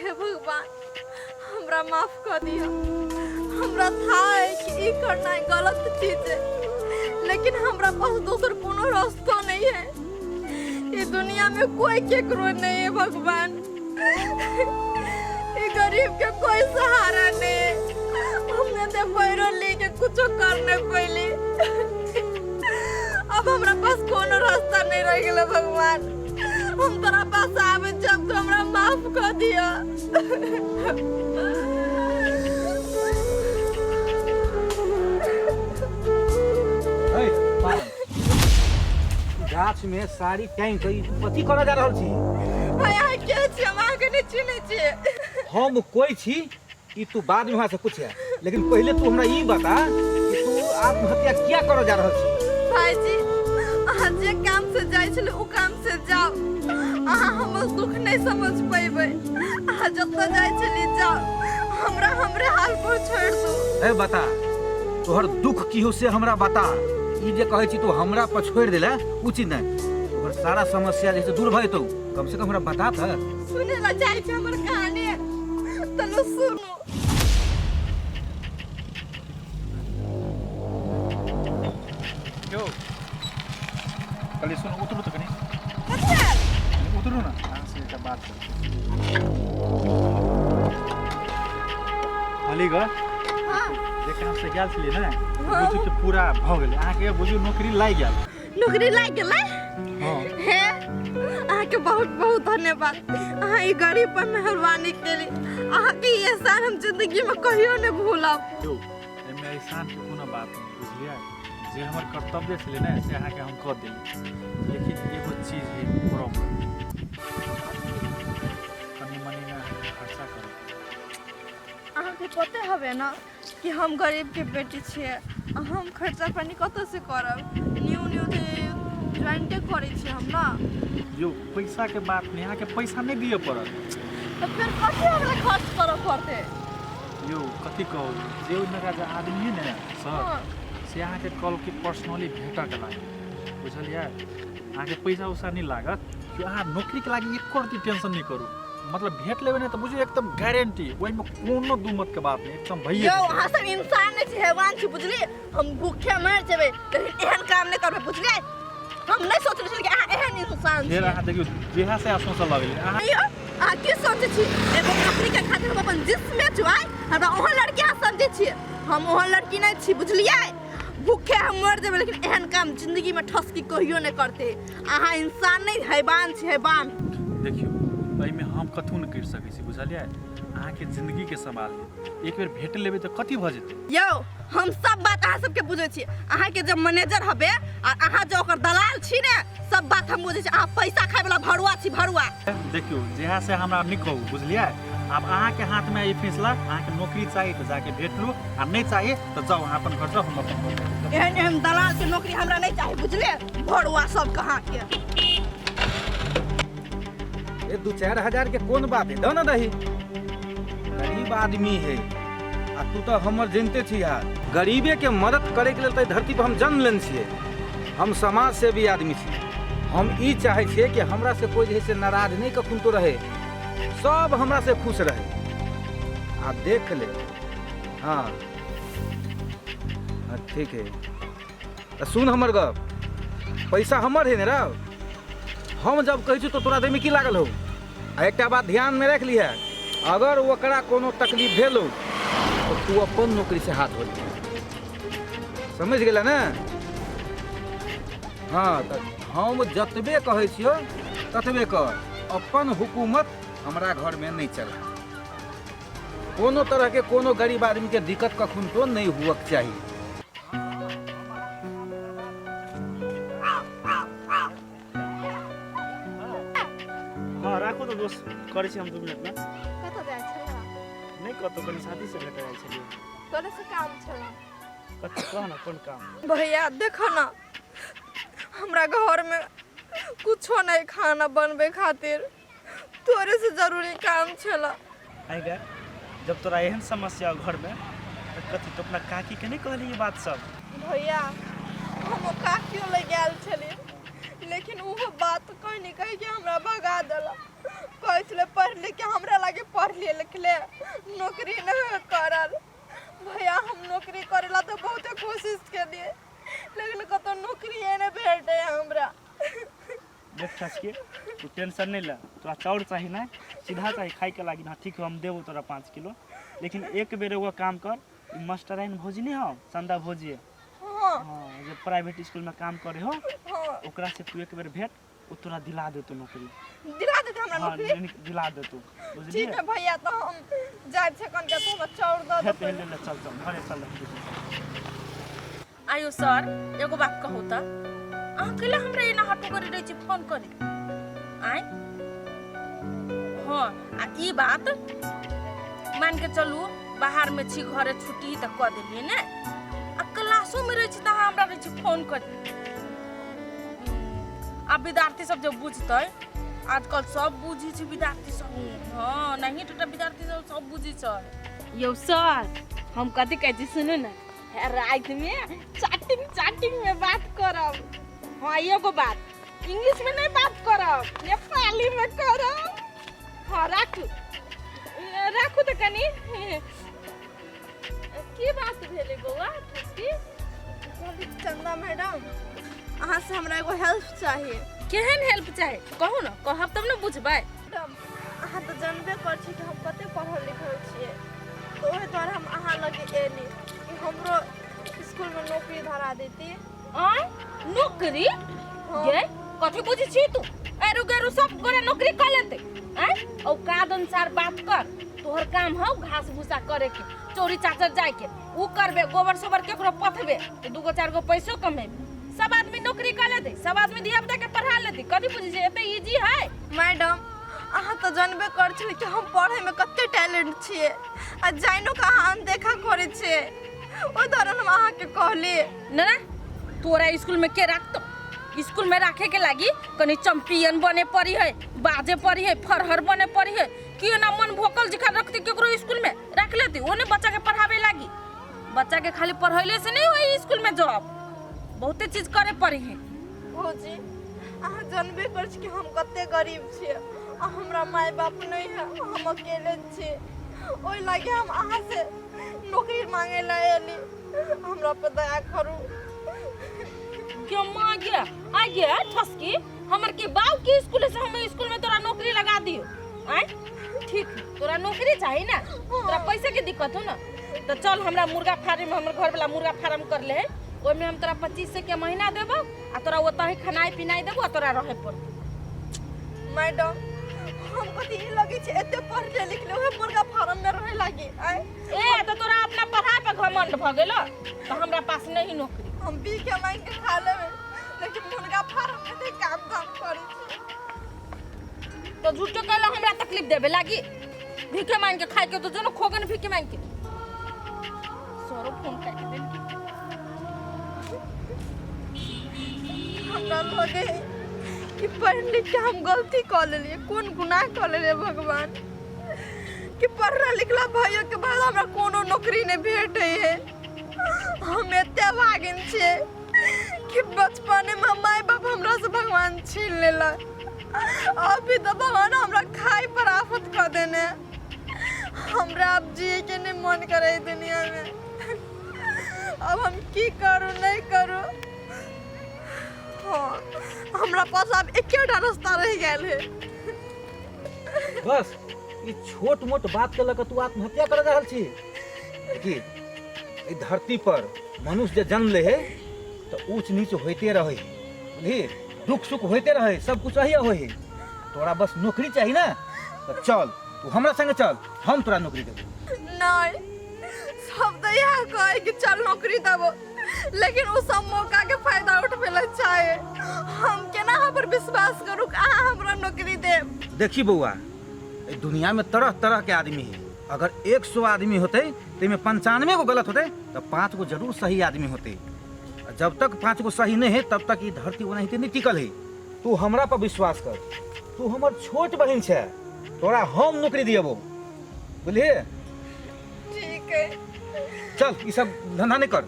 हे भगवान, हमरा माफ कऽ दिअ। हमरा था है कि ई करना गलत चीज है, लेकिन हमरा पास दोसर कोनो रास्ता नहीं है। ये दुनिया में कोई केकरो नहीं है भगवान। ये गरीब के कोई सहारा नहीं है। हमने तो पैरों लेके कुछ कर नहीं पैली। अब हमरा पास कोनो रास्ता नहीं रह गेलै भगवान। हम तोरा पास आबै जब तो हमरा माफ कर दिया। है, पागल। गाछ में साड़ी टांगि कऽ ई कथी करऽ जा रहल छी? भाई, अहाँ के छी? हम अहाँके नहि चिन्है छियै। हम कोई छी ई तू बाद में हमरा से पूछे, लेकिन पहले तू हमरा ई बता कि तू आत्महत्या किया करऽ जा रहल छी? भाईजी, अहाँ जे काम से जाइ छलै ओ काम से जाओ। अहाँ हमर दुख नहि समझ पेबै। अहाँ जतऽ जाइ छली जाओ, हमरा हमरे हाल पर छोड़ि दू। ए बता, तोहर दुख की हो से हमरा बता। ई जे कहै छी तू हमरा पर छोड़ि देले, उ चीज नहि। तोहर सारा समस्या जे छै दूर भऽ जेतौ। कम से कम हमरा बता तऽ। सुनै ला चाहै छी हमर कहानी? चलो सुनू। यौ, कहलियै सुनू, उतरू तऽ कनि। कथी भेल? कनि उतरू ने, अहाँसँ एकटा बात करैके। अलीगढ़ जे कामसँ गेल छलियै ने, बुझू कि पूरा भऽ गेलै। अहाँके बुझू नौकरी लागि गेल। नौकरी लागि गेलै? हँ। हे, अहाँके बहुत बहुत धन्यवाद। अहाँ ई गरीब पर मेहरबानी केली। अहाँके ई एहसान हम जिंदगी में कहियो नहि भूलब। यौ, एहिमे एहसानके कोनो बात नहि, बुझलियै? जे हमर कर्तव्य छलै ने, से अहाँके हम कऽ देली। लेकिन एगो चीज है प्रॉब्लम, कनि मनि ने अहाँके खर्चा करऽ। अहाँके पते हवे ने कि हम गरीबके बेटी छियै। हम खर्चा पानी कतऽसँ करब? न्यू न्यू तऽ ज्वाइंटे करै छियै हम ने। यौ, पैसाके बात नहि, अहाँके पैसा नहि दिअ पड़त। तऽ फेर कथी हमरा खर्च करऽ पड़तै? यौ, कथी कहू, जे ओहिमेका जे आदमी है ने सर, से अहाँके कहल कि पर्सनली भेटऽके लागि, बुझलियै? अहाँके पैसा उसा नहि लागत कि अहाँ नौकरीके लागि एको रत्ती टेंशन नहि करू। मतलब भेट लेबै ने तऽ बुझियौ एकदम गारंटी, ओहिमे कोनो दू मत के बात नहि, एकदम भइए यौ, जेतै। अहाँ सब इंसान नहि छी, हैवान छी, बुझलियै? हम भूखे मरि जेबै, लेकिन एहन काम नहि करबै, बुझलियै? हम नहि सोचने छलियै कि अहाँ एहन इंसान फेर छी। अहाँ देखियौ, जहिया से सोचऽ लगलियै अहाँ। यौ, अहाँ की सोचै छी? एगो नौकरी के खातिर हम अपन जिस्म बेचबै? हमरा ओहन लड़की अहाँ समझै छियै? हम ओहन लड़की नहि छी, बुझलियै? भूखे हम मरि जेबै, लेकिन एहन काम जिंदगी में ठसकी कहियो नहि करतै। अहाँ इंसान नहि, हैवान छी, हैवान। देखियौ, एहिमे हम कथू नहि करि सकै छी, बुझलियै? अहाँके जिंदगीके सवाल है, एक बेर भेट लेबै तऽ कथी भऽ जेतै? यौ, हम सब बात अहाँ सबके बुझै छी। अहाँके जे मैनेजर हबे आ अहाँ जे ओकर दलाल छी ने, सब बात हम बुझै छी। अहाँ पैसा खाय वाला भरुआ छी, भरुआ। देखियौ, जहिया से हमरा नहि कहू, बुझलियै? आब अहाँके हाथमे ई फैसला। अहाँके नौकरी चाही तऽ जाके भेट लू, आ नहि चाही तऽ जाउ, अहाँ अपन घर जाउ, हम अपन घर जाउ। एहन एहन दलाल के नौकरी हमरा नहीं चाहिए, बुझले? भरुआ सब कहाँ के। ए, 2-4 हजार के कोन बात है, दो ना दही। गरीब आदमी है आ तू तो हमर जनते छी यार। गरीबे के मदद करे के लेल तऽ धरती पर हम जन्म लेने छियै। हम समाज सेवी आदमी छी। हम ई चाहै छियै कि हमरा से कोई जे है से नाराज नहीं कखन तो रहे, सब हमरा से खुश रहे। आ देख ले। हाँ हाँ, ठीक है। तऽ सुन हमर गप, पैसा हमर है ने रौ। हम जब कहै छी तो तोरा दैमे की लागल हो? आ एकटा बात ध्यानमे राखि लिहे, अगर ओकरा कोनो तकलीफ भेल हो तऽ तू अपन नौकरी से हाथ धो लिहे, समझि गेलै ने? हँ, तऽ हम जतबे कहै छियौ ततबे कर। अपन हुकूमत हमरा घरमे नहि चला। कोनो तरहके कोनो गरीब आदमीके दिक्कत कखनो नहि हुअके चाही। हँ, राखू तऽ दोस्त, करै छी हम 2 मिनटमे। कतऽ जाइ छला? नहि कतहु, कनि साथीसँ भेटऽ जाइ छलियै। तोरे से काम छला। कथी? कह ने, कोन काम? भैया, देखो ना, हमरा घर में कुछो नहीं खाना बनबे खातिर। तोरे से जरूरी काम छला। आइ गे, जब तोरा एहन समस्या हो घरमे तऽ कथी तो अपना काकीके नहि कहली ई बात सब? भैया, हम ओ काकियो लग गेल छलियै, लेकिन ओहो बात कहि नहीं कहि के हमरा भगा देला। कहै छलै पढ़ लिख के हमरा लागे पढ़ नौकरी नहीं करल। भैया हम नौकरी करेला तो बहुते कोशिश केलिए, लेकिन कतौ नौकरी नहि भेटै हमरा। देख ठसके, तू टेंशन नहीं ले, तोरा चाउर चाही ना, सीधा चाही खाए के लागी ना, ठीक हो हम देबो तोरा 5 किलो, लेकिन एक बेर एगो काम कर, ई मास्टराइन भौजी नहीं हो, चंदा भौजी है। हाँ। हाँ, जे प्राइवेट स्कूल में काम करे हो, हाँ। ओकरा से तू एक बेर भेंट, ओ तोरा दिला देतो नौकरी। दिला देते हमरा? हाँ, नौकरी दिला देतो, बुझलिए? ठीक है भैया, तो हम जाए छे कन के, तो हमरा चाउर दऽ हे दे। ले ले, चल चल घरे चल। आयो सर, एगो बात कहू त, अहाँ कैला हमरा एना हटू करी रहै छी फोन करी? आय हाँ, आ ई बात मान के चलू बाहर में छी, घरे छुट्टी तऽ कऽ देलियै ने, आ क्लासो में रहै छी तऽ अहाँ हमरा रहै छी फोन करी। आ विद्यार्थी सब जब बुझतै, आजकल सब बुझी छै विद्यार्थी सब। हाँ, नहीं टूटा विद्यार्थी सब सब बुझी छै। यौ सर, हम कथी कहै छी सुनू ने, राति में चैटिंग चैटिंग में बात करब। हाँ, एगो बात, इंग्लिश में नहीं बात करब, नेपाली में करब। हाँ, राखू राखू तऽ कनी। की बात भेलै बौआ ठुसकी? चंदा मैडम, अहाँ से हमरा एगो हेल्प चाहिए। केहन हेल्प चाही कहू ने, कहब तब ने बुझबै। मैडम, अहाँ तऽ जानबे कर छी कि हम कते पढ़ल लिखल छियै, तऽ ओहि दुआरे हम अहाँ लगे एली कि हमरो स्कूलमे नौकरी धरा देती। आय नौकरी? हाँ। गे कथी बुझै छी तू? एरु गेरु सब गोरे नौकरी कर लेते। आय औकात अनुसार बात कर। तोहर काम हौ घास भूसा करे के, चोरी चाचर जाए के, उ करबे, गोबर सोबर केकरो पथबे तो दूगो चार गो पैसो कमेबे। सब आदमी नौकरी कर लेते, सब आदमी धिया पुता के पढ़ा लेते, कथी बुझै छी एते इजी है? मैडम, अहाँ तऽ जानबे कर छी कि हम पढ़ैमे कते टैलेंट छियै, आ जानिओ के अहाँ अनदेखा करै छियै, ओहि दौरान हम अहाँके कहली। ना ना, तोरा स्कूल में के राखतो? स्कूल में राखे के लागी कनी चैंपियन बने पड़ी है, बाजे पड़ी है, फरहर बने पड़ी है। क्यों ना मन भोकल जिखा रखती केकरो स्कूल में रख लेती, वो ने बच्चा के पढ़ावे लागी। बच्चा के खाली पढ़ैले से नहीं होई स्कूल में जॉब, बहुते चीज करे पड़ी है। भौजी, अहाँ जानबे कर छी कि हम कते गरीब छियै, आ हमरा माय बाप नहीं है, हम अकेले छी, ओहि लागी हम अहाँ से नौकरी मांगे ला एली, हमरा पर दया करू। क्यों माँ गया आ गया ठसकी, हमर के बाप के स्कूल से हम स्कूल में तोरा नौकरी लगा दियो? आय ठीक, तोरा नौकरी चाहिए ना, तोरा पैसे के दिक्कत हो ना, तो चल हमरा मुर्गा फार्म में, हमर घर वाला मुर्गा फार्म कर ले, ओहिमे हम तोरा 2500 के महीना देबो, आ तोरा ओतही खनाई पिनाई देबो, आ तोरा रहे पड़तो। मैडम, हम कथी ई लगे छै एते पढ़ले लिखले ओहे मुर्गा फार्म में रहे लागी? आय ए तो तोरा अपना पढ़ाई पे घमंड भ गेलो, तो हमरा पास नहीं नौकरी। हम भीखे मांग के खा लेबै, लेकिन मुर्गा फार्म में नहीं काम धाम करै छी। तो झूठो कहला हमरा तकलीफ देबे लागी, भीखे मांग के खाए के तो जो खोगन भीखे मांग के। सरो फोन काट दे। हमरा लगे कि पढ़ लिख के हम गलती कऽ लेलियै, कोन गुनाह कऽ लेलियै भगवान, कि पढ़ला लिखला भैया के बाद हमरा कोनो नौकरी नहि भेटै है। हम एते भागिन छियै कि बचपने में माय बाप हमरा से भगवान छीन लेलक, अभी तऽ भगवान हमरा खाइ पर आफत कऽ देने। हमरा आब जिए के नहि मन करे दुनिया में, अब हम की करू नहीं करू। हाँ, हमरा पास आब एकेटा रास्ता रहि गेल है। बस ई छोट मोट बात के लऽ कऽ तू आत्महत्या कर रहल छी? देखी, एहि धरती पर मनुष्य जे जन्म ले है तऽ ऊंच नीच होइते रहे है, बुझली? दुख सुख होइते रहे, सब कुछ अहिया होइ है। तोरा बस नौकरी चाही ना, तऽ चल तू हमरा संगे चल, हम तोरा नौकरी देबो। नहीं, सब तऽ इएह कहै कि चल नौकरी देबो, लेकिन ओ सब मौका के फायदा उठबै लए चाहे। हम केना अहाँ पर विश्वास करू कि अहाँ हमरा नौकरी देब? देखी बौआ, एहि दुनिया में तरह तरह के आदमी है। अगर 100 आदमी होते तो एहिमे 95 गो गलत होते तो 5 गो जरूर सही आदमी होते। आ जब तक 5 गो सही नहीं है तब तक ई धरती ओनाहिते नहीं टिकल है। तू हमरा पर विश्वास कर, तू हमर छोट बहिन छै, तोरा हम नौकरी दिएबो, बुझलिए? ठीक है। चल, ई सब धंधा नहीं कर,